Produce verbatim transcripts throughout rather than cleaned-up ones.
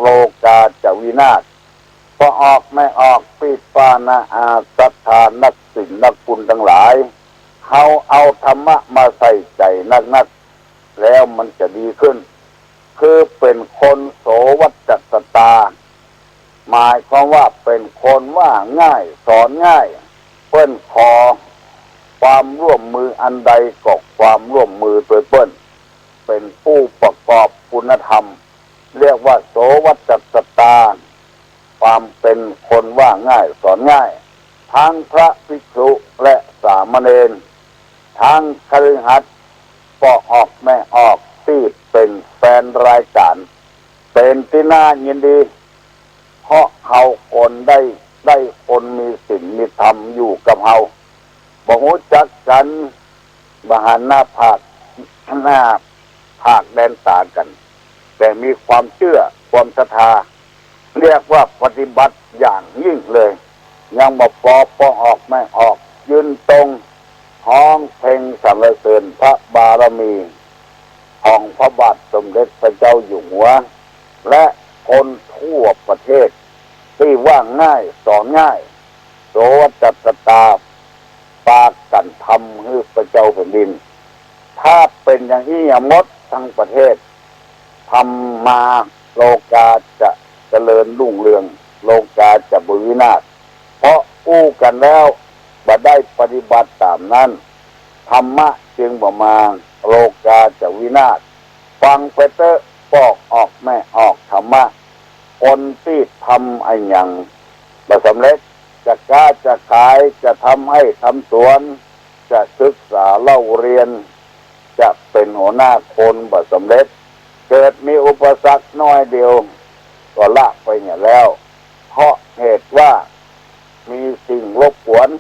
โลกาจะวินาศ ป้อออกแม่ออก ปี้ป้าน้าอา ศรัทธานักศีลนักบุญตังหลาย เฮาเอาธรรมะมาใส่ใจ๋นักๆ แล้วมันจะดีขึ้น คือเป๋นคนโสวัจจัสตา หมายความว่าเป๋นคนว่าง่ายสอนง่าย เปิ้นขอความร่วมมืออันใดก็ความร่วมมือตวยเปิ้น เป๋นผู้ประกอบคุณธรรม เรียกว่าโสวัจจัสตา ความเป๋นคนว่าง่ายสอนง่าย ทั้งพระภิกษุและสามเณร ทั้งคฤหัสถ์ ป้อออกแม่ออก ตี้เป๋นแฟนรายก๋าน เป๋นตี้น่ายินดี เพราะเฮาคนได้ ได้คนมีศีลมีธรรมอยู่กับเฮา บ่ฮู้จักกั๋น บ่หันหน้าผาก หน้าผากแดนต๋ากั๋น แต่มีความเจื้อความศรัทธา เรียกว่าปฏิบัติอย่างยิ่งเลย ยังบ่ปอ ป้อออกแม่ออก ยืนตรง ฮ้องเพลงสรรเสริญพระบารมีของพระบาทสมเด็จพระเจ้าอยู่หัว และคนทั่วประเทศ ตี้ว่าง่ายสอนง่าย โสวัจจัสตา ปากั๋นทำหื้อพระเจ้าแผ่นดิน ถ้าเป๋นอย่างอี้อย่างหมดทั้งประเทศ ธรรมา โลกาจะเจริญรุ่งเรือง โลกาจะบ่วินาศ เพราะอู้กั๋นแล้วบ่ได้ปฏิบัติต๋ามนั้น ธรรมะจึงบ่มา โลกาจะวินาศ ฟังไปเต๊อะ ป้อออกแม่ออกธรรมะ คนตี้ทำอะหยังบ่สำเร็จ จะก๊าจะขาย จะทำไฮ่ทำสวน จะศึกษาเล่าเรียน จะเป๋นหัวหน้าคนบ่สำเร็จ เกิดมีอุปสรรคน้อยเดียวก็ละไปเหียแล้ว เพราะเหตุว่ามีสิ่งรบกวน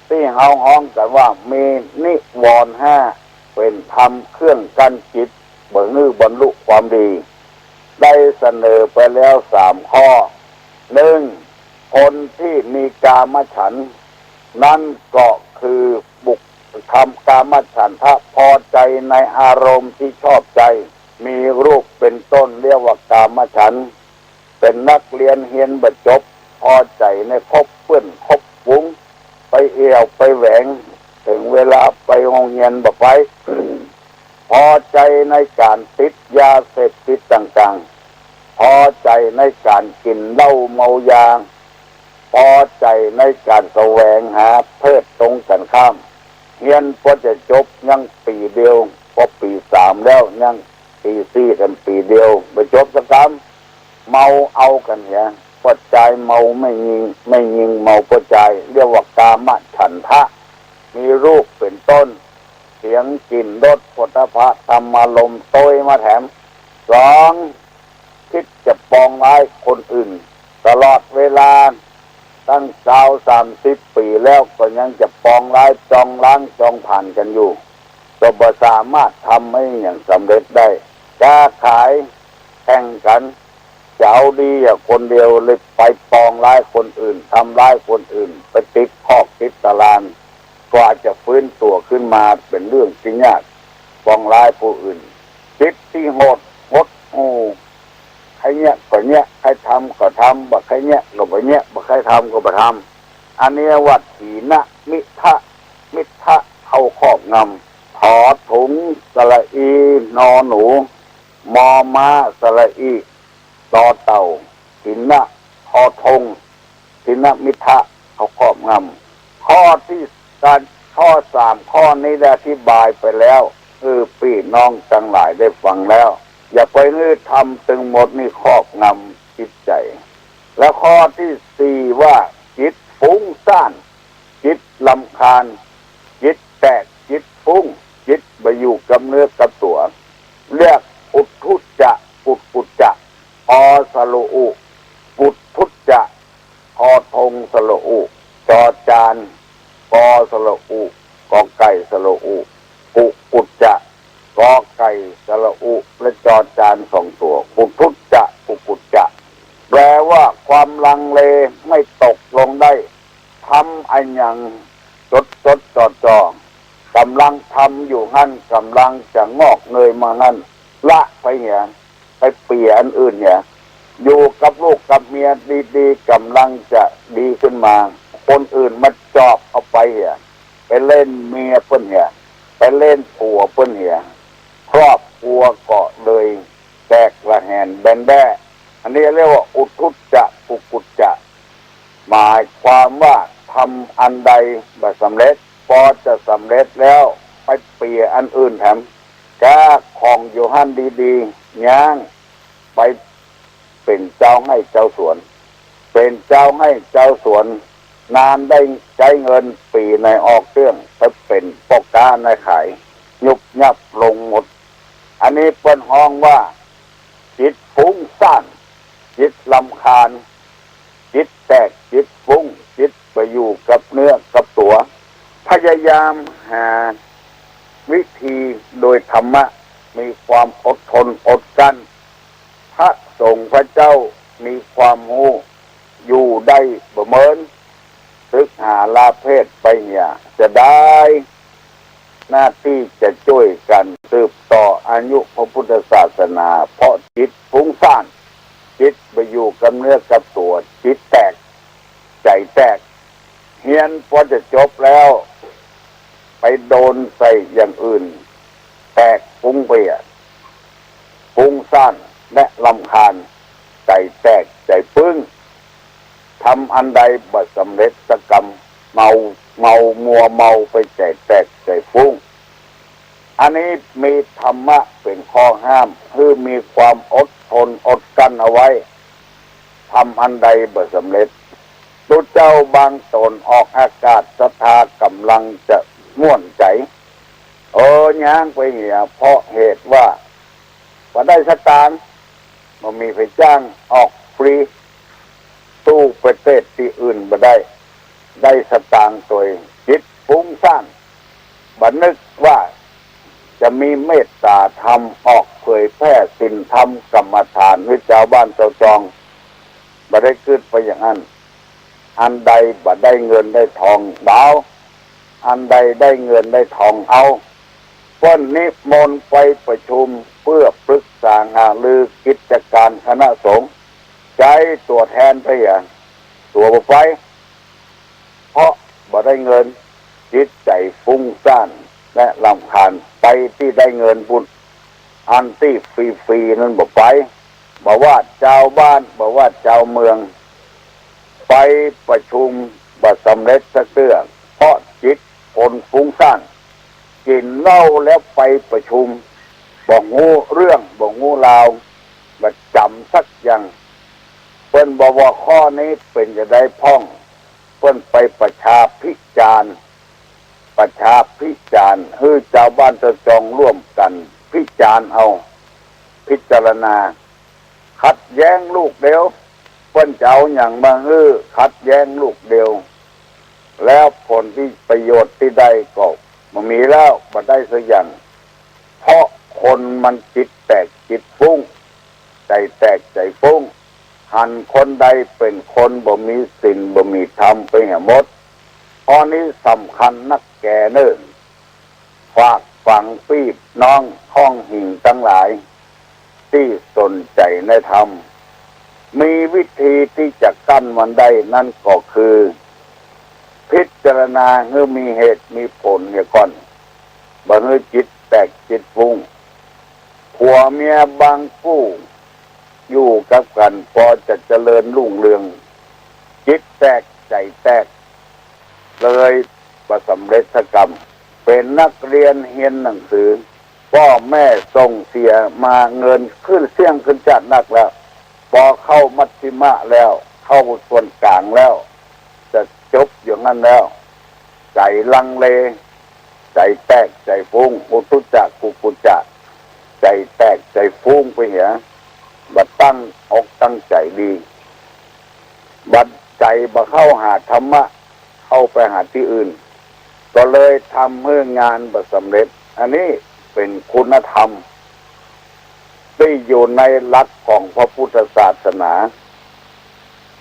ตี้เฮาฮ้องกั๋นว่ามีนิวรณ์ห้า เป๋นธรรมเครื่องกั้นจิต บ่หื้อบรรลุความดี ได้เสนอไปแล้วสามข้อ นึ่ง คนตี้มีกามฉันท์ นั้นก็คือบุค ทำกามฉันทะ พอใจ๋ในอารมณ์ตี้ชอบใจ๋ มีรูปเป๋นต้น เรียกว่ากามฉันท์ เป๋นนักเฮียนเฮียนบ่จบ พอใจ๋ในคบเปื้อนคบฝูง ไปเอี่ยวไปแหวง เถิงเวลาไปโฮงเฮียนบ่ไป พอใจ๋ในก๋านติดยาเสพติดต่างๆ พอใจ๋ในก๋านกิ๋นเหล้าเมายา พอใจ๋ในก๋านแสวงหาเพศตรงกั๋นข้าม เฮียนปอจะจบยังปี๋เดียว ปอปี๋สามแล้วยังปี๋สี่แถมปี๋เดียว บ่จบสักกำ เมาเอากั๋นเหีย ป้อจายเมาแม่ญิง แม่ญิงเมาป้อจาย เรียกว่ากามฉันทะ มีรูปเป๋นต้น เสียง กลิ่น รส โผฏฐัพพะ ธรรมารมณ์ โตยมาแถม สอง คิดจะปองร้ายคนอื่น ตลอดเวลา ตั้งซาวสามสิบปี๋แล้วก็ยังจะปองร้าย จองล้าง จองผลาญกั๋นอยู่ ก็บ่สามารถทำอะหยังสำเร็จได้ ก๊าขายแข่งกั๋น จะเอาดีอะคนเดียว เลยไปปองร้ายคนอื่น ทำร้ายคนอื่น ไปติดคอกติดตาราง กว่าจะฟื้นตั๋วขึ้นมาเป๋นเรื่องตี้ยาก ปองร้ายผู้อื่น จิตตี้โหด หดหู่ ใค่เยียะก็เยียะ ใค่ทำก็ทำ บ่ใค่เยียะก็บ่เยียะ บ่ใค่ทำก็บ่ทำ อันนี้ว่าถีนมิทะ มิทะเข้าครอบงำ ถอถุง สระอี นอหนู มอม้า สระอี ตอเต่า ถีน ทอธง ถีนมิทะเข้าครอบงำ ข้อตี้ การ ข้อสามข้อนี้ได้อธิบายไปแล้ว หื้อปี้น้องตังหลายได้ฟังแล้ว อย่าไปหื้อธรรมตึงหมดนี่ครอบงำจิตใจ๋ และข้อตี้สี่ว่า จิตฟุ้งซ่าน จิตรำคาญ จิตแตก จิตฟุ้ง จิตบ่อยู่กับเนื้อกับตั๋ว เรียกอุทธุจจะ กุกุจจะ ปอสระอุ กุทธุจจะ ทอธงสระอุ จอจาน กอสระอุ กอไก่สระอุ กุกุจจะ กอไก่สระอุ และจอจานสองตั๋ว กุทธุจจะ กุกุจจะ แปลว่าความลังเลไม่ตกลงได้ ทำอะหยังจดจดจ่อจ่อ ก่ำลังทำอยู่หั้น ก่ำลังจะงอกเงยมาหั้น ละไปเหีย ไปเปียอันอื่นเหีย อยู่กับลูกกับเมียดีๆ ก่ำลังจะดีขึ้นมา คนอื่นมาจอบเอาไปเหีย ไปเล่นเมียเปิ้นเหีย ไปเล่นผัวเปิ้นเหีย ครอบครัวก็เลยแตกระแหงแบนแบ้ อันนี้เรียกว่าอุทธัจจะ กุกุจจะ หมายความว่าทำอันใดบ่สำเร็จ ปอจะสำเร็จแล้วไปเปียอันอื่นแถม ก้าของอยู่หั้นดีๆ ย้างไปเป๋นเจ้าไฮ่เจ้าสวน เป๋นเจ้าไฮ่เจ้าสวน นานได้ใจ๊เงิน ปี๋ไหนออกเตื้อง ไปเป๋นป้อก๊านายขาย ยุบยับลงหมด อันนี้เปิ้นฮ้องว่า จิตฟุ้งซ่าน จิตรำคาญ จิตแตก จิตฟุ้ง จิตบ่อยู่กับเนื้อกับตั๋ว พยายามหาวิธีโดยธรรมะ มีความอดทนอดกลั้น พระสงฆ์พระเจ้ามีความฮู้ อยู่ได้บ่เมิน ศึกหาลาเพศไปเหีย จะได้หน้าตี้จะจ้วยกั๋นสืบต่ออายุพระพุทธศาสนา เพราะจิตฟุ้งซ่าน จิตบ่อยู่กับเนื้อกับตั๋ว จิตแตก ใจ๋แตก เฮียนปอจะจบแล้ว ไปโดนใส่อย่างอื่น แตกฟุ้งไปอะ ฟุ้งซ่านและรำคาญ ใจ๋แตกใจ๋ฟึ้ง ทำอันใดบ่สำเร็จสักกำ เมา เมามัวเมาไป ใจ๋แตกใจ๋ฟึ้ง อันนี้มีธรรมะเป๋นข้อห้าม หื้อมีความอดทนอดกลั้นเอาไว้ ทำอันใดบ่สำเร็จ ตุ๊เจ้าบางต๋นออกอากาศศรัทธาก่ำลังจะม่วนใจ๋ เออ ย้างไปเหีย เพราะเหตุว่าบ่ได้สตางค์ บ่มีใผจ้าง ออกฟรี สู้ประเทศตี้อื่นบ่ได้ ได้สตางค์ตวย จิตฟุ้งซ่าน บ่นึกว่าจะมีเมตตาธรรม ออกเผยแผ่ศีลธรรมกรรมฐานหื้อจาวบ้านจาวจอง บ่ได้กึ๊ดไปอย่างนั้น อันใดบ่ได้เงินได้ทองบ่เอา อันใดได้เงินได้ทองเอา เปิ้นนิมนต์ไปประชุมเพื่อปรึกษาหารือกิจการคณะสงฆ์ ใจ๊ตั๋วแทนไปอะ ตั๋วบ่ไป เพราะบ่ได้เงิน จิตใจ๋ฟุ้งซ่านและรำคาญ ไปตี้ได้เงินปู้น อันตี้ฟรีๆ นั้นบ่ไป บ่ว่าจาวบ้าน บ่ว่าจาวเมือง ไปประชุมบ่สำเร็จสักเตื้อ เพราะจิตคนฟุ้งซ่าน กิ๋นเหล้าแล้วไปประชุม บ่ฮู้เรื่อง บ่ฮู้ราว บ่จ๋ำสักอย่าง เปิ้นบอกว่าข้อนี้เป๋นจะใดพ่อง เปิ้นไปประชาพิจารณ์ ประชาพิจารณ์ หื้อจาวบ้านจาวจองร่วมกั๋นพิจารณ์เอา พิจารณา ขัดแย้งลูกเดียว เปิ้นจะเอาหยังมาหื้อขัดแย้งลูกเดียว แล้วผลตี้ประโยชน์ตี้ได้ก็บ่มีแล้ว บ่ได้สักอย่าง เพราะคนมันจิตแตกจิตฟุ้ง ใจ๋แตกใจ๋ฟุ้ง หันคนใดเป๋นคนบ่มีศีลบ่มีธรรมไปเหียหมด ข้อนี้สำคัญนักแก่เนิ่น ฝากฝังปี้น้องข้องหิ่งตังหลาย ตี้สนใจ๋ในธรรม มีวิธีตี้จะกั้นมันได้ นั้นก็คือ พิจารณาหื้อมีเหตุมีผลเหียก่อน บ่หื้อจิตแตกจิตฟุ้ง ผัวเมียบางกู้ อยู่กับกั๋นปอจะเจริญรุ่งเรือง จิตแตกใจ๋แตก เลยบ่สำเร็จสักกำ เป๋นนักเรียนเฮียนหนังสือ ป้อแม่ส่งเสียมาเงินขึ้นเสี้ยงขึ้นจ๊าดนักแล้ว ปอเข้ามัชฌิมะแล้ว เข้าส่วนก๋างแล้ว จะจบอยู่หั้นแล้ว ใจ๋ลังเล ใจ๋แตกใจ๋ฟุ้ง อุทธัจจะ กุกุจจะ ใจ๋แตกใจ๋ฟุ้งไปเหีย บ่ตั้งอกตั้งใจ๋ดี บ่ใจ๋บ่เข้าหาธรรมะ เข้าไปหาตี้อื่น ก็เลยทำหื้องานบ่สำเร็จ อันนี้เป๋นคุณธรรม ตี้อยู่ในหลักของพระพุทธศาสนา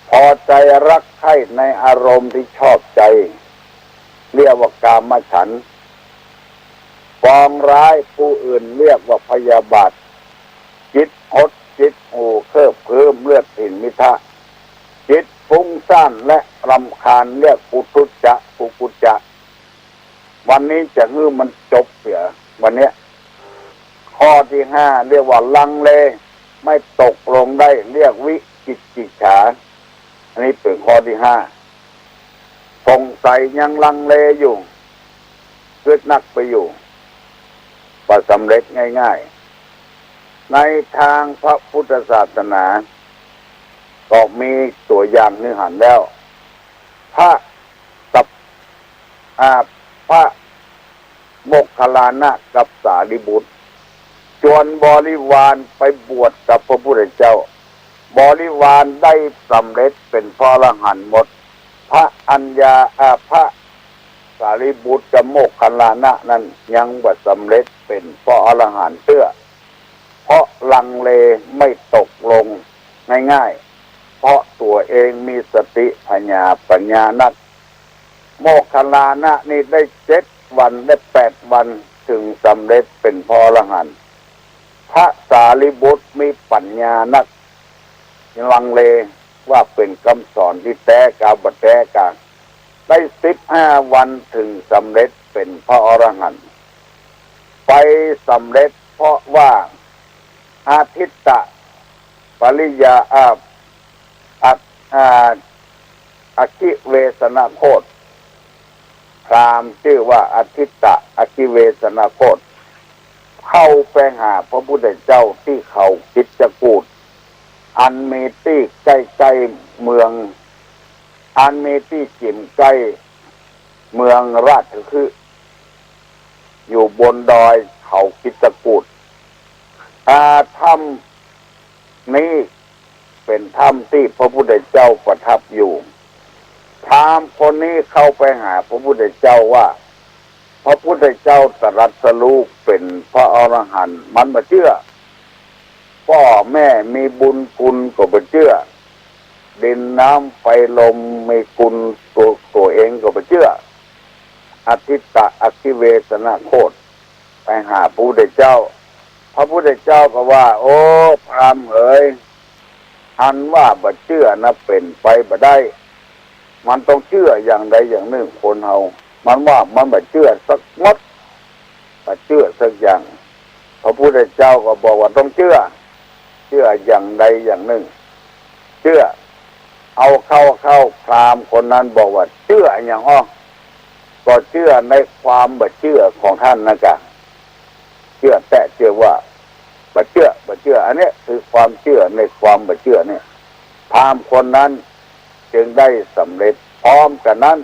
พอใจ๋รักใคร่ในอารมณ์ตี้ชอบใจ๋ เรียกว่ากามฉันท์ ปองร้ายผู้อื่นเรียกว่าพยาบาท จิตหด จิตหูเคิบเคิ้ม เลือดถินมิทะ จิตฟุ้งซ่านและรำคาญ เรียกกุทุจจะ กุกุจจะ วันนี้จะหื้อมันจบเสีย วันเนี้ย ข้อที่ห้า เรียกว่าลังเล ไม่ตกลงได้ เรียกวิจิกิจฉา อันนี้เป๋นข้อที่ห้า สงสัยยังลังเลอยู่ กึ๊ดนักไปอยู่ บ่สำเร็จง่ายๆ ในตางพระพุทธศาสนา ก็มีตั๋วอย่างหื้อหันแล้ว พระสัป อ่า พระโมคคัลลานะกับสารีบุตร จวนบริวารไปบวชกับพระพุทธเจ้า บริวารได้สำเร็จเป๋นพระอรหันต์หมด พระอัญญา อ่า พระสารีบุตรกับโมคคัลลานะนั้นยังบ่สำเร็จเป๋นพระอรหันต์เตื้อ เพราะลังเลไม่ตกลงง่ายๆ เพราะตั๋วเองมีสติผญาปัญญานัก โมคคัลลานะนี่ได้เจ็ดวัน ได้แปดวัน ถึงสำเร็จเป๋นพระอรหันต์ พระสารีบุตรมีปัญญานัก ลังเลว่าเป๋นกำสอนตี้แต๊กาบ่แต๊กา ได้สิบห้าวัน ถึงสำเร็จเป๋นพระอรหันต์ ไปสำเร็จเพราะว่า อทิฏฐปริยา อ่า อัก อ่า อคิเวสนโคต พราหมณ์จื้อว่าอทิฏฐอคิเวสนโคต เข้าไปหาพระพุทธเจ้าตี้เขาคิชกูฏ อันมีตี้ใก้ๆ เมือง อันมีตี้จิ๋มใก้เมืองราชคฤห์ อยู่บนดอยเขาคิชกูฏ อ่า ถ้ำนี้เป๋นถ้ำตี้พระพุทธเจ้าประทับอยู่ พราหมณ์คนนี้เข้าไปหาพระพุทธเจ้าว่า พระพุทธเจ้าตรัสรู้เป๋นพระอรหันต์ มันบ่เจื้อ ป้อแม่มีบุญคุณก็บ่เจื้อ ดินน้ำไฟลมมีคุณตั๋ว ตั๋วเองก็บ่เจื้อ อทิฏฐอคิเวสนโคต ไปหาพระพุทธเจ้า พระพุทธเจ้าก็ว่า โอ้ พราหมณ์เหย อันว่าบ่เจื้อนะเป๋นไปบ่ได้ มันต้องเจื้ออย่างใดอย่างนึ่ง คนเฮา มันว่ามันบ่เจื้อสักหมด บ่เจื้อสักอย่าง พระพุทธเจ้าก็บอกว่าต้องเจื้อ เจื้ออย่างใดอย่างนึ่ง เจื้อ เอาเข้า เข้า พราหมณ์คนนั้นบอกว่าเจื้ออะหยังอ้อ ก็เจื้อในความบ่เจื้อของต้านนะกะ เจื้อแต๊เจื้อว่า บ่เจื้อ บ่เจื้อ อันเนี้ยคือความเจื้อในความบ่เจื้อเนี่ย พราหมณ์คนนั้นจึงได้สำเร็จ พร้อมกั๋นนั้น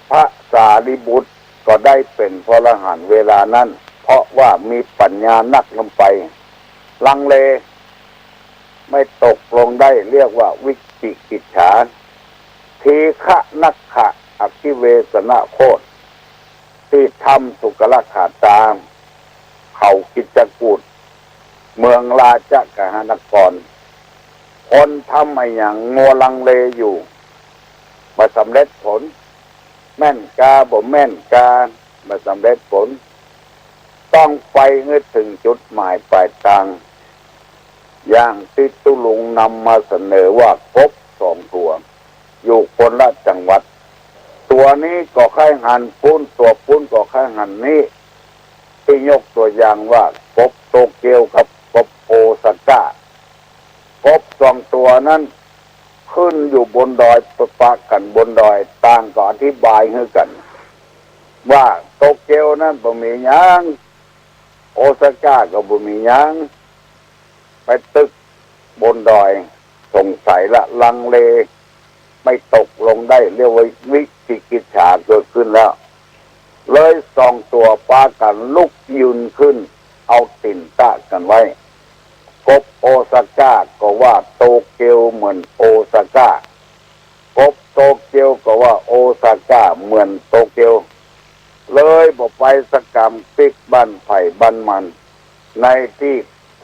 พระสารีบุตรก็ได้เป๋นพระอรหันต์เวลานั้น เพราะว่ามีปัญญานักล้ำไป ลังเล ไม่ตกลงได้ เรียกว่าวิจิกิจฉา ทีฆนักขะอคิเวสนโคต ตี้ถ้ำสุกรขาตา เขาคิชกูฏ เมืองราชกหนคร คนทำอะหยังงัวลังเลอยู่ บ่สำเร็จผล แม่นกาบ่แม่นกา บ่สำเร็จผล ต้องไปหื้อเถิงจุดหมายปลายตาง อย่างตี้ตุ๊ลุงนำมาเสนอว่ากบสองตั๋ว อยู่คนละจังหวัด ตั๋วนี้ก็ใค่หันปู๊น ตั๋วปู๊นก็ใค่หันนี้ ตี้ยกตั๋วอย่างว่ากบโตเกียวกับกบโอซาก้า กบสองตั๋วนั้นขึ้นอยู่บนดอย ปะกั๋นบนดอย ต่างก็อธิบายหื้อกั๋น ว่าโตเกียวนั้นบ่มีหยัง โอซาก้าก็บ่มีหยัง ไปตึกบนดอย สงสัยละ ลังเล ไม่ตกลงได้ เรียกว่าวิจิกิจฉาเกิดขึ้นแล้ว เลยสองตั๋วปากั๋นลุกยืนขึ้น เอาตี๋นตะกั๋นไว้ กบโอซาก้าก็ว่าโตเกียวเหมือนโอซาก้า กบโตเกียวก็ว่าโอซาก้าเหมือนโตเกียว เลยบ่ไปสักกำ ปิ๊กบ้านใผบ้านมัน ในตี้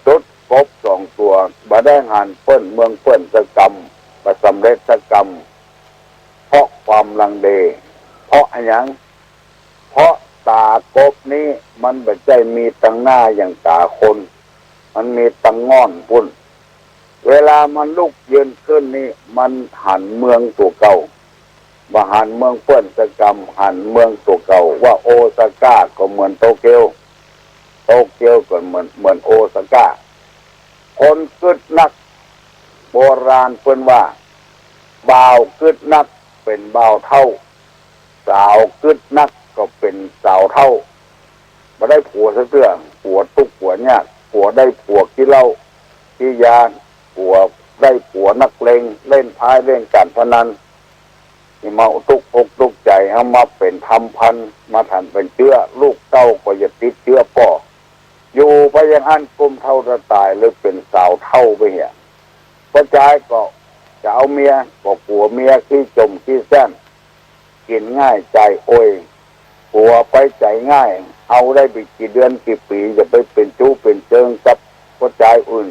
สุดกบสองตั๋วบ่ได้หันเปิ้นเมืองเปิ้นสักกำ บ่สำเร็จสักกำ เพราะความลังเล เพราะอะหยัง เพราะต๋ากบนี้มันบ่ใจ้มีตังหน้าอย่างต๋าคน มันมีตะง่อนปู้น เวลามันลุกยืนขึ้นนี่ มันหันเมืองตั๋วเก่า บ่หันเมืองเปิ้นสักกำ หันเมืองตั๋วเก่า ว่าโอซาก้าก็เหมือนโตเกียว โตเกียวก็เหมือน เหมือนโอซาก้า คนกึ๊ดนัก โบราณเปิ้นว่า บ่าวกึ๊ดนักเป๋นบ่าวเฒ่า สาวกึ๊ดนักก็เป๋นสาวเฒ่า บ่ได้ผัวสักเตื้อ ผัวตุ๊กข์ผัวยาก ผัวได้ผัวขี้เหล้าขี้ยา ผัวได้ผัวนักเลง เล่นไพ่เล่นการพนัน นี่มาตุ๊กอกตุ๊กใจ๋ เอามาเป๋นทำพัน มาถันเป๋นเจื๊อ ลูกเต้าก็จะติดเจื๊อป้อ อยู่ไปอย่างอั้นกุมเฒ่าจะต๋าย เลยเป๋นสาวเฒ่าไปเหีย ป้อจายก็จะเอาเมีย ก็กั๋วเมียขี้จ๋มขี้แส้น กิ๋นง่ายจ่ายโอย ผัวไปใจ๋ง่าย เอาได้ไปกี่เดือนกี่ปี๋ อย่าไปเป๋นจู๊เป๋นเจิงกับป้อจายอื่น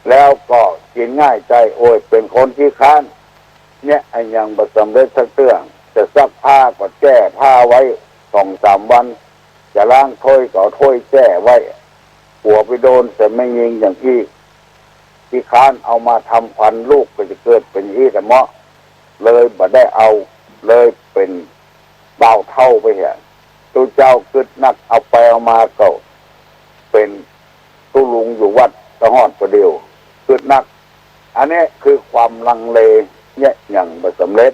แล้วก็กิ๋นง่ายจ่ายโอย เป๋นคนขี้คร้าน เนี่ยอะหยังบ่สำเร็จสักเตื้อ จะซักผ้าก็แจ้ผ้าไว้สองสามวัน จะล้างถ้วยก็เอาถ้วยแจ้ไว้ ผัวไปโดนใส่แม่ญิงอย่างอี้ ขี้คร้านเอามาทำพัน ลูกก็จะเกิดเป๋นอย่างอี้แต๊เมาะ เลยบ่ได้เอา เลยเป๋นบ่าวเฒ่าไปเหีย ตุ๊เจ้ากึ๊ดนัก เอาไปเอามาก็เป๋นตุ๊ลุงอยู่วัดตะฮอดประเดี๋ยว กึ๊ดนัก อันนี้คือความลังเล เนี่ยหยังบ่สำเร็จ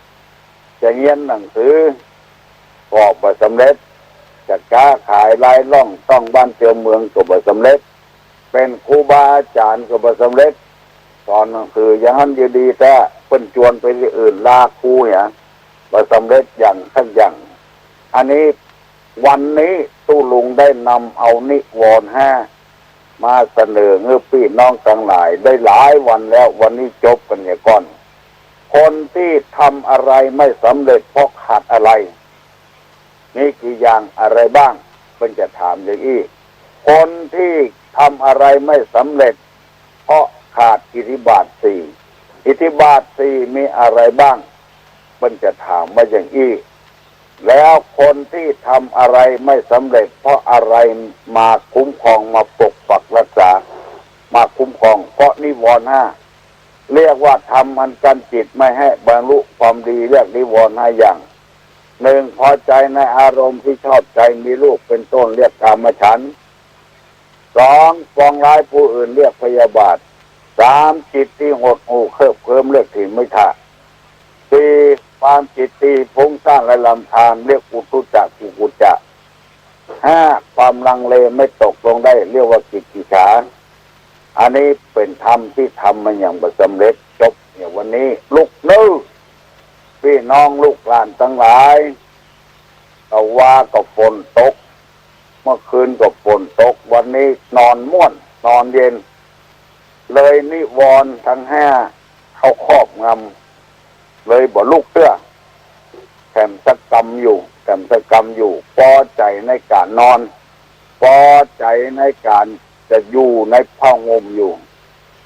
จะเฮียนหนังสือก็บ่สำเร็จ จะก๊าขายลายล่องต้องบ้านเตียวเมืองก็บ่สำเร็จ เป๋นครูบาอาจ๋ารย์ก็บ่สำเร็จ สอนหนังสืออย่างนั้นอยู่ดีแต๊ เปิ้นจวนไปตี้อื่น ลาครูเหีย บ่สำเร็จอย่างสักอย่าง อันนี้ วันนี้ตุ๊ลุงได้นำเอานิวรณ์ห้ามาเสนอหื้อปี้น้องตังหลายได้หลายวันแล้ว วันนี้จบกั๋นเหียก่อน คนตี้ทำอะไรไม่สำเร็จเพราะขาดอะไร มีกี่อย่างอะไรบ้าง เปิ้นจะถามอย่างอี้ คนตี้ทำอะไรไม่สำเร็จ เพราะขาดอิทธิบาทสี่ อิทธิบาทสี่มีอะไรบ้าง เปิ้นจะถามว่าอย่างอี้ แล้วคนตี้ทำอะไรไม่สำเร็จ เพราะอะไรมาคุ้มครอง มาปกปักรักษา มาคุ้มครอง เพราะนิวรณ์ห้า เรียกว่าทำอันกั้นจิตไม่ให้บรรลุความดี เรียกนิวรณ์ห้าอย่าง หนึ่ง พอใจในอารมณ์ที่ชอบใจ มีรูปเป็นต้น เรียกกามฉันท์ สอง ปองร้ายผู้อื่น เรียกพยาบาท สาม จิตที่หดหู่เคลิบเคลิ้ม เรียกถีนมิจฉา สี่ ความจิตตี้ฟุ้งซ่านและรำคาญ เรียกอุทธัจจะ กุกุจจะ ห้า ความลังเลไม่ตกลงได้ เรียกว่ากิจฉา อันนี้เป๋นธรรมตี้ทำมาอย่างบ่สำเร็จ จบเหียวันนี้ ลุกเน้อ ปี้น้องลูกหลานตังหลาย ตะวาก็ฝนตก เมื่อคืนก็ฝนตก วันนี้นอนม่วน นอนเย็น เลยนิวรณ์ทั้งห้าเข้าครอบงำ เลยบ่ลุกเตื้อ แถมสักกำอยู่ แถมสักกำอยู่ ปอใจ๋ในก๋านนอน ปอใจ๋ในก๋านจะอยู่ในผ้าห่มอยู่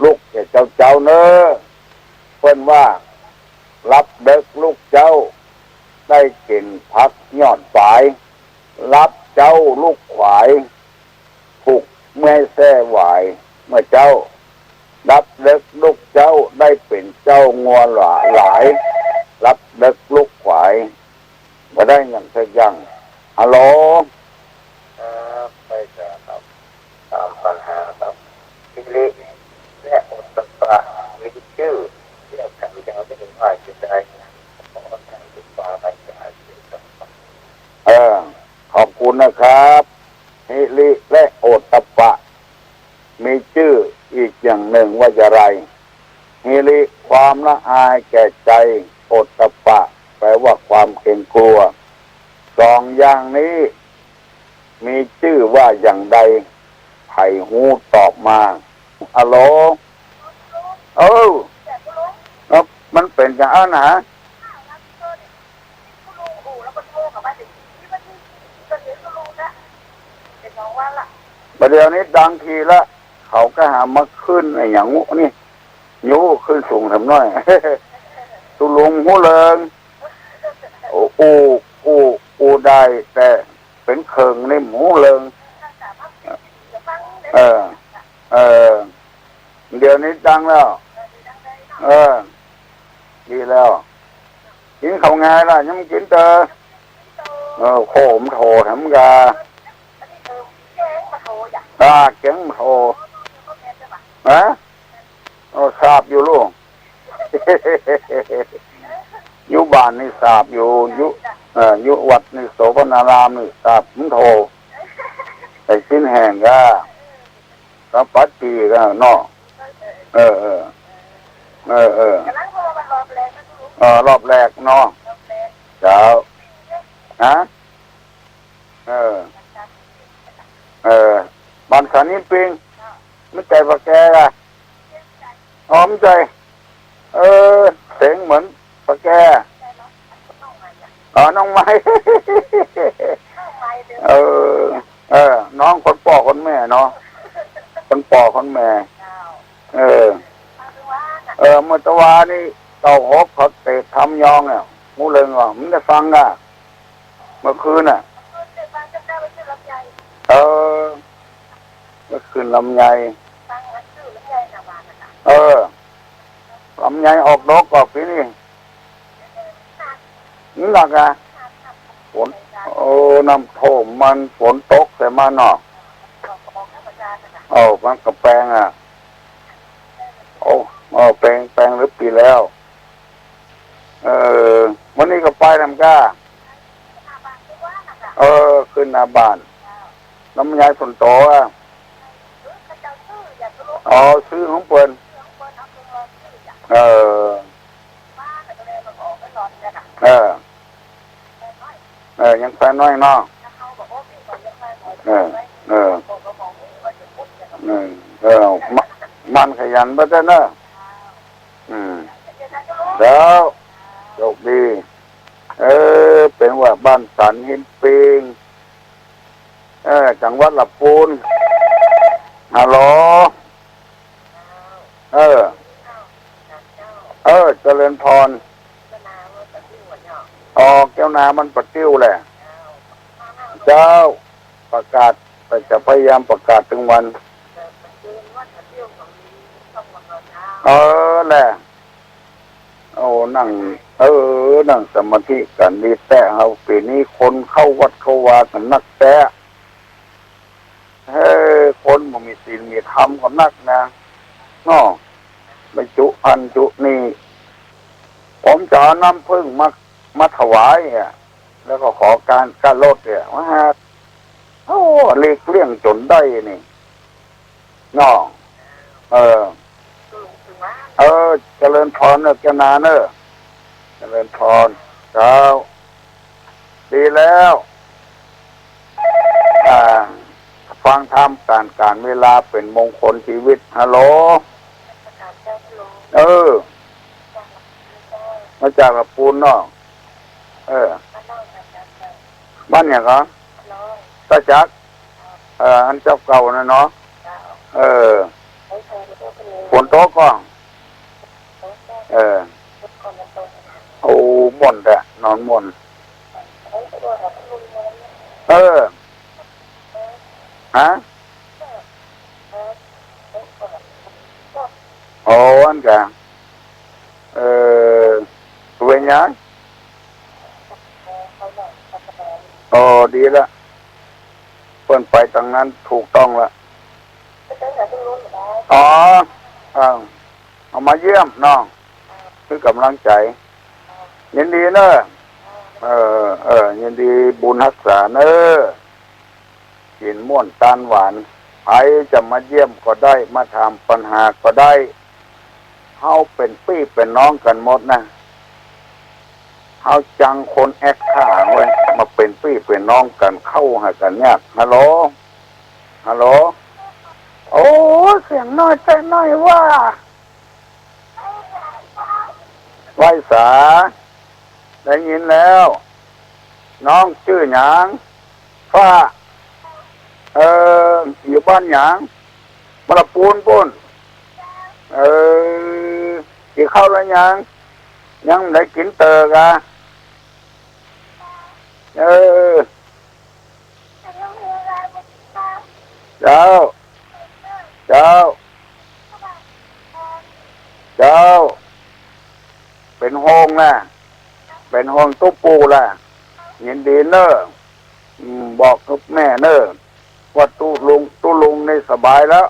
ลุกแต่เจ๊าๆ เน้อ เปิ้นว่า หลับเดิ็กลุกเจ๊า ได้เก็นผักยอดฝาย หลับเจ๊าลุกขวาย ผูกเมื่อยแส้หวาย เมื่อเจ๊า หลับเดิ็กลุกเจ๊า ได้เป๋นเจ้างัวหลา หลาย หลับเดิ็กลุกขวาย บ่ได้หยังสักอย่าง ฮัลโหล ครับ ไปเถอะครับ ตามปัญหาครับ ฮิริ และโอตตัปปะ มีจื้อเรียกกั๋นอย่างนี้ว่าจะใด ขอท่านครูบาอาจ๋ารย์ช่วยตอบ เออ ขอบคุณนะครับ ฮิริและโอตตัปปะ มีจื้ออีกอย่างหนึ่งว่าจะไร ฮิริ ความละอายแก่ใจ โอตตัปปะ แปลว่าความเกรงกลัว สองอย่างนี้ มีจื้อว่าอย่างใด ใผฮู้ตอบมา ฮัลโหล เออ เอ้า มันเป๋นอย่างอั้นนะ บ่าเดี่ยวนี้ดังทีละ เขาก็หามาขึ้นไอ้หยังงู้นี่ ยูขึ้นสูงแถมหน้อย ตุ๊ลุงฮู้เริง โอ้ อู้ อู้ อู้ได้ แต่เป๋นเคิงนี่บ่ฮู้เริง เออ เออ ดี๋ยวนี้ดังแล้ว เออ ดีแล้ว กิ๋นข้าวแงล่ะ ยังบ่กิ๋นเต๊อะ เออ โขมโถแถมกา อ่า เก๋งโถ ฮะ โอ้ ทราบอยู่ลูก อยู่บ้านนี่ทราบอยู่ อยู่ เอ่อ อยู่วัดนี่โสภณารามนี่ทราบ มันโถ ไอ้ชิ้นแห้งกา ก็ปัดปีกาเนาะ เออ เออ เออ เออ เออ รอบแรกเนาะ เจ้า ฮะ เออ เออ บ้านสันหินปิง บ่ใจ้ปะแกอะ อ๋อ บ่ใจ้ เออ เสียงเหมือนปะแก อ๋อ น้องไม้ เออ เออ น้องคนป้อคนแม่เนาะ คนป้อคนแม่ เออ เออ เมื่อตะวานี้ เก้าหก เขาเตะทำยองเนี่ย ฮู้เรื่องบ่ บ่ได้ฟังอะ เมื่อคืนน่ะ เออ เมื่อคืนลำไย เออ ลำไยออกดอกก่อปี๋นี้ หนักอะ ฝน โอ้ น้ำท่วมมัน ฝนตกใส่มันเนาะ โอ้ มันก็แปงอะ โอ้ เออ แปง แปงหรือปี๋แล้ว เออ มื้อนี้ก็ไปนำก้า เออ ขึ้นหน้าบ้าน ลำไยฝนตกอะ อ๋อ ซื้อของเปิ้น เออ เออ เออ ยังแฟนน้อยเนาะ เออ เออ เออ เออ มะ หมั่นขยันไปเต๊อะเนาะ อืม เจ้า โชคดี เออ เป๋นว่าบ้านสันหินปิง เออ จังหวัดละปูน ฮัลโหล เออ เออ เจริญพร อ๋อ แก้วนามันปะติ้วแหละ เจ้า ประกาศ จะพยายามประกาศตึงวัน เออ แหละ โอ้ นั่ง เออ นั่งสมาธิกั๋นดีแต๊เฮา ปี๋นี้คนเข้าวัดเข้าวากั๋นนักแต๊ เฮ้ย คนบ่มีศีลมีธรรมก็นักนะ เนาะ ไปจุภัณฑ์จุนี่ ผมจะเอาน้ำผึ้งมา มาถวายอะ แล้วก็ขอการ การลดเนี่ย มาหา โอ้ หลีกเลี่ยงจ๋นได้นี่ เนาะ เออ เออ เจริญพรเนอะ แก้วนาเนอะ เจริญพร เจ้า ดีแล้ว อ่า ฟังธรรม ก๋าน ก๋านเวลาเป๋นมงคลจีวิต ฮัลโหล เออ มาจากละปูนเนาะ เออ บ้านหยังก่อ ตาจัก เออ อันเจ้าเก่าน่ะเนาะ เออ ฝนตกก่อ เออ โอ้ ม่วนแต๊ นอนม่วน เออ ฮะ อ๋อ อันกะ เออ เป๋นหยัง อ๋อ ดีละ เปิ้นไปตางนั้นถูกต้องละ อ๋อ อ่า เอามาเยี่ยมเนาะ หื้อก๋ำลังใจ๋ ยินดีเนอะ เออ เออ ยินดีบุญฮักษาเนอะ กิ๋นม่วนตานหวาน ใผจะมาเยี่ยมก็ได้ มาถามปัญหาก็ได้ เฮาเป๋นปี้เป๋นน้องกั๋นหมดนะ เฮาจังคนแอ๊กข้างเว้ย มาเป๋นปี้เป๋นน้องกั๋น เข้าหากั๋นยาก ฮัลโหล ฮัลโหล โอ้ เสียงน้อยใจ๋น้อยว่า ไหว้สา ได้ยินแล้ว น้องจื้อหยัง ฟ้า เออ อยู่บ้านหยัง บ้านละปูนปู้น เออ กิ๋นข้าวแล้วยัง ยังบ่ได้กิ๋นเต๊อะกา เออ เจ้า เจ้า ป๋นห่วงนะ ป๋นห่วงตุ๊ปู่ละ ยินดีเน่อ อืม บอกตุ๊แม่เน่อ ว่าตุ๊ลุง ตุ๊ลุงนี่สบายแล้ว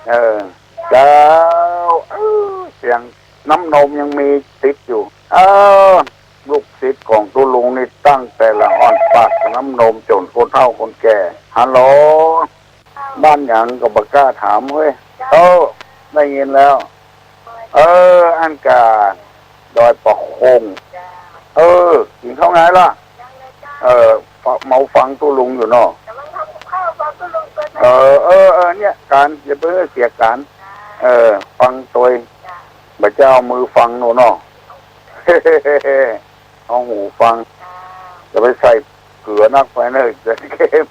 เออ เจ้า เออ เสียงน้ำนมยังมีติดอยู่ เออ ลูกศิษย์ของตุ๊ลุงนี่ตั้งแต่ละอ่อนปากน้ำนมจ๋นคนเฒ่าคนแก่ ฮัลโหล บ้านหยังก็บ่กล้าถามเฮ้ย เออ ได้ยินแล้ว เออ อันกา ดอยปะคง เออ กิ๋นข้าวไงล่ะ เออ เมาฟังตุ๊ลุงอยู่เนาะ เออ เออ เออ เนี่ย ก๋าน อย่าไปเสียก๋าน เออ ฟังตวย บ่าจะเอามือฟังหนูเนาะ เอาหูฟัง อย่าไปใส่เกลือนักไปเน่อ จะเค็ม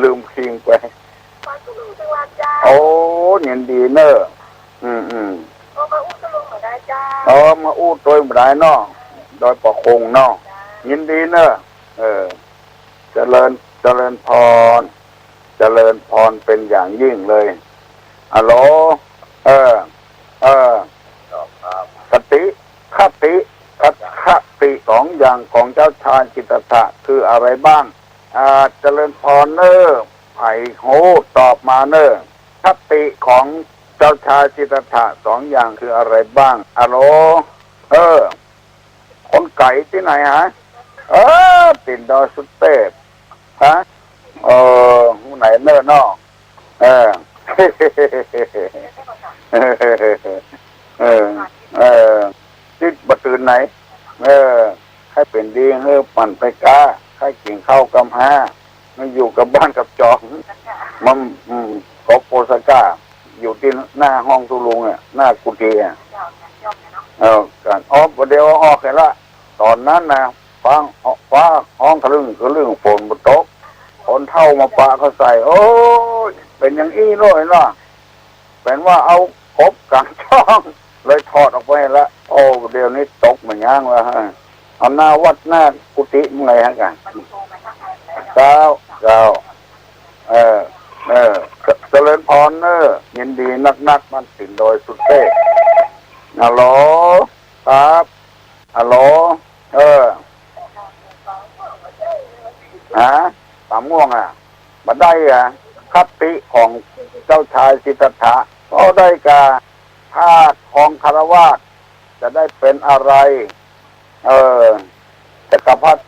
ลืมคิงไป โอ้ ยินดีเน่อ อืม อืม เออ มาอู้ตวยบ่ได้เนาะ ดอยปะคงเนาะ ยินดีเน่อ เออ เจริญ เจริญพร เจริญพรเป็นอย่างยิ่งเลย ฮัลโหล เออ เออ คติ คติ คติสองอย่างของเจ้าชายสิทธัตถะคืออะไรบ้าง อ่า เจริญพรเน่อ ใผฮู้ตอบมาเน่อ คติของเจ้าชายสิทธัตถะสองอย่างคืออะไรบ้าง ฮัลโหล เออ คนไก๋ตี้ไหนฮะ เออ ตี๋นดอยสุเตพ ฮะ เออ ฮู้ไหนเน่อเนาะ เออ เออ เออ ตี้บ่ตื่นไหน เออ ใค่เป๋นดี เออ ปั่นไปก๊า ใค่กิ๋นข้าวกำฮ้า มันอยู่กับบ้านกับจอง มัน อืม กบโอซาก้า อยู่ตี้หน้าห้องตุ๊ลุงอะ หน้ากุฏิอะ เออ กัน อ๋อ บ่าเดี่ยวออกหั้นละ ต๋อนนั้นนะ ฟ้า ฟ้าฮ้องคลึ้งคลึ้ง ฝนบ่ตก คนเฒ่ามาปะเข้าใส่ โอ้ย เป๋นอย่างอี้เลยเนาะ เป๋นว่าเอากบก๋างจ้อง เลยถอดออกไปละ โอ้ เดี๋ยวนี้ตกบ่าย้างละ เอาหน้าวัดหน้ากุฏิมึงเลยฮะกะ เจ้า เจ้า เออ เออ เจริญพรเน่อ ยินดีนักๆ บ้านตี๋นดอยสุเตพ ฮัลโหล ครับ ฮัลโหล เออ ฮะ สามง่วงอะ บ่ได้อะ คติของเจ้าชายสิทธัตถะ ก็ได้แก่ ถ้าครองฆราวาส จะได้เป็นอะไร เออ จักรพรรดิ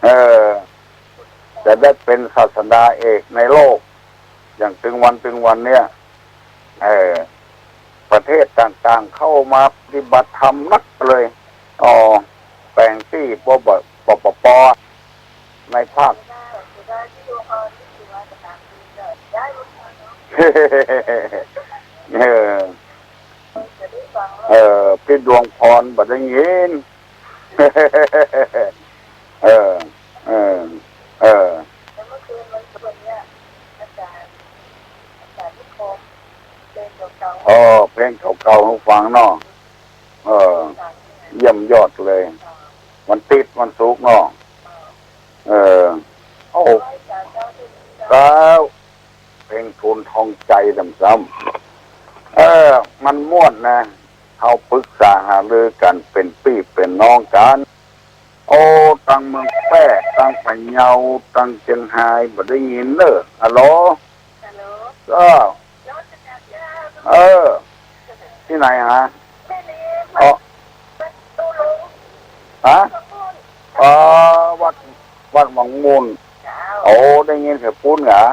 เออ จะได้เป็นศาสดาเอกในโลก อย่างตึงวันตึงวันเนี่ย เออ ประเทศต่างๆ เข้ามาปฏิบัติธรรมนักเลย อ๋อ แป๋งตี้ ปปป ในภาค เออ เออ พี่ดวงพรบ่ได้ยิน เออ เออ เออ อ๋อ เพลงเก่าๆ หื้อฟังเนาะ เออ เยี่ยมยอดเลย วันติ๊ดวันศุกร์เนาะ เออ โอ้ ครับ เพลงทูลทองใจซ้ำๆ เออ มันม่วนนะ เฮาปรึกษาหารือกั๋นเป๋นปี้เป๋นน้องกั๋น โอ้ ตังเมืองแป้ ตังพะเยา ตังเจียงฮาย บ่ได้ยินเน่อ ฮัลโหล ฮัลโหล เออ เออ ตี้ไหนฮะ อ๋อ ฮะ อ๋อ วัด วัดหวังมูล โอ้ ได้ยินเสียงปู๊นเหรอ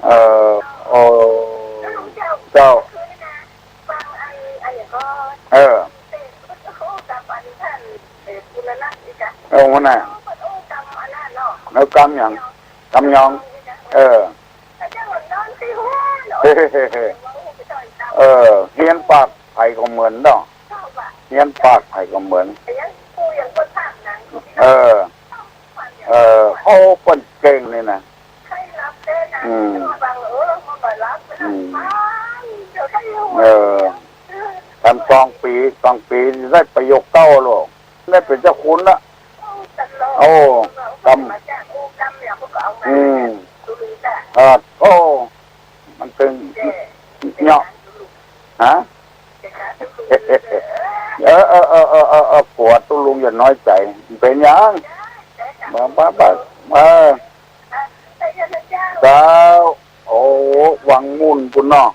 เออ โอ้ เจ้า เออ เออ หัวหน้า แล้วกำหยัง กำยอง เออ เออ เฮียนปากไผก็เหมือนเนาะ เฮียนปากไผก็เหมือน เออ เออ โอ้ เปิ้นเก่งนี่นะ อืม อืม เออ ทำสองปี๋ สองปี๋ได้ประโยคเก้าโลก ได้เป๋นเจ้าคุณละ โอ้ กำ อืม เออ โอ้ มันตึงเนาะ ฮะ เออ เออ กั๋วตุ๊ลุงอย่าน้อยใจ๋ เป๋นหยัง มา มา มา เออ เจ้า โอ้ วังมุ่นปู้นเนาะ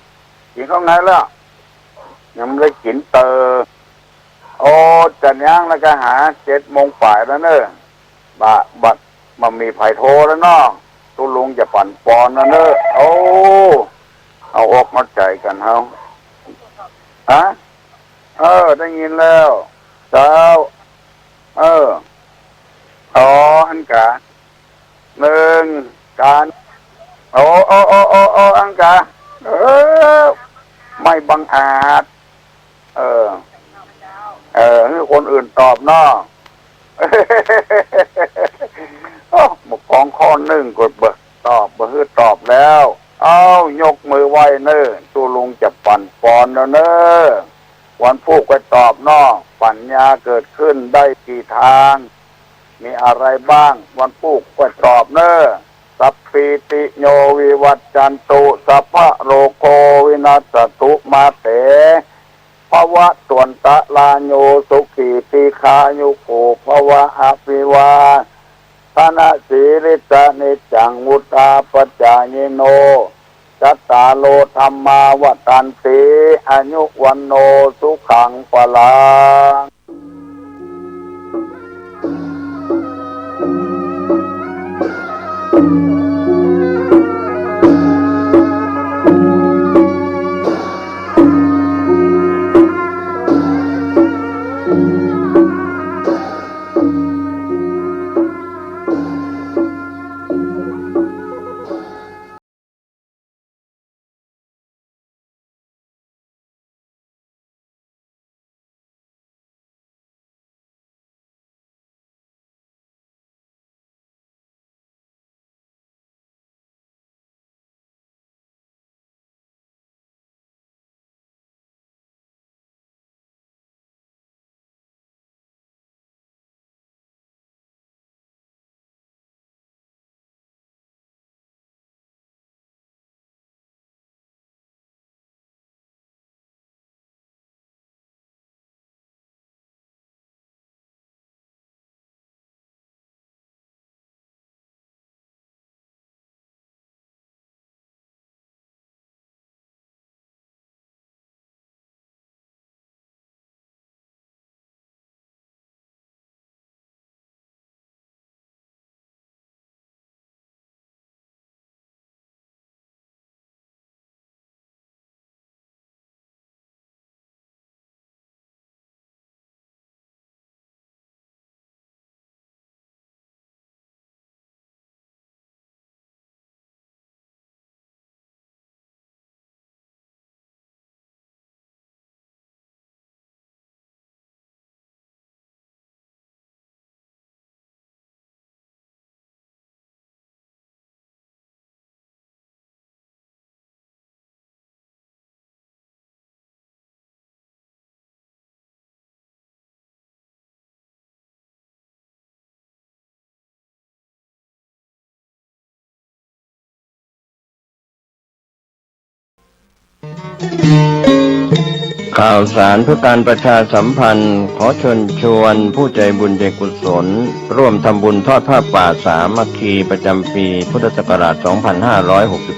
กิ๋นข้าวไงแล้ว ยังบ่ได้กิ๋นเต๋อ โอ้ จะยังแล้วก็หาเจ็ดโมงป๋ายแล้วเน่อ บ่า บ่า บ่มีใผโทรแล้วเนาะ ตุ๊ลุงจะปั่นปอนแล้วเน่อ โอ้ เอาอกเอาใจ๋กั๋นเฮา ฮะ เออ ได้ยินแล้ว เจ้า เออ อ๋อ อันกา นึ่ง ก๋าน โอ้ โอ้ อันกา เออ ไม่บังอาจ เออ เออ หื้อคนอื่นตอบเนาะ โอ้ บ่ปองข้อนึ่งก็บ่ตอบ บ่หื้อตอบแล้ว เอ้า ยกมือไหว้เน่อ ตุ๊ลุงจะปั่นปอนแล้วเน่อ วันพูกก็ตอบเนาะ ปัญญาเกิดขึ้นได้กี่ทาง มีอะไรบ้าง วันพูกก็ตอบเน่อ สัพพีติโยวิวัชชันตุ สัพพะโรโควินัสสะตุ มาเต ภวัตวันตะราโย สุขี ทีฆายุโก ภวะ อภิวาทะนะสีลิสสะ นิจจัง วุฑฒาปจายิโน จัตตาโร ธัมมา วัฑฒันติ อายุ วัณโณ สุขัง พลังข่าวสารเพื่อการประชาสัมพันธ์ ขอเชิญชวนผู้ใจบุญใจกุศล ร่วมทำบุญทอดผ้าป่าสามัคคีประจำปีพุทธศักราชสองพันห้าร้อยหกสิบ